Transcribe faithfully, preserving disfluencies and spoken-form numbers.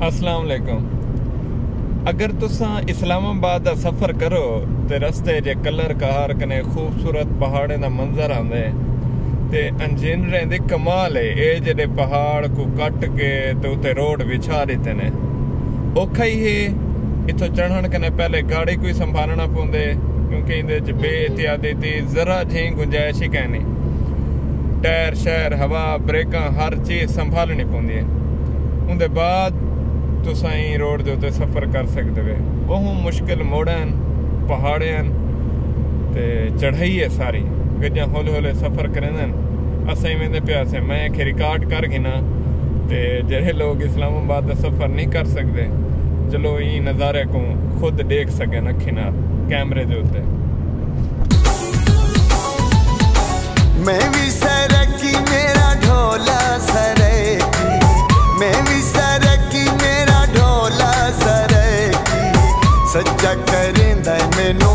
السلام علیکم۔ اگر تساں اسلام آباد دا سفر کرو تے رستے جے کلر کہار کنے خوبصورت پہاڑیں دا منظر آندے، تے انجینئریں دی کمال ہے، اے جڑے پہاڑ کو کٹ کے تے اتے روڈ وچھا دیتے نے۔ اوکھا ہی ہے، اتھوں چڑھن کنے پہلے گاڑی کوئی سنبھالنا پوندے، کیونکہ ایندے وچ بے احتیاطی دی ذرا جھیں گنجائش ہی کینی۔ ٹائر شائر، ہوا، بریکاں، ہر چیز سنبھالنی پوندی ہے۔ اوندے بعد تساں ایں روڈ دے اتے سفر کر سکدے وے۔ بہوں مشکل موڑاں ہن، پہاڑے ہن تے چڑھائی ہے ساری۔ گڈیاں ہولے ہولے سفر کریندن۔ اساں ہی ویندے پیا سے، میں ایکھے ریکارڈ کر گھنا تے جڑے لوگ اسلام آباد دا سفر نہیں کر سکدے، چلو ایں نظارے کو خود ڈیکھ سکن اکھیں نال کیمرے دے اتے۔ میں وی سرکی میرا ڈھولا سرکی، میں وی سرکی میرا ڈھولا سرکی، سچا کریندا ہے مینوں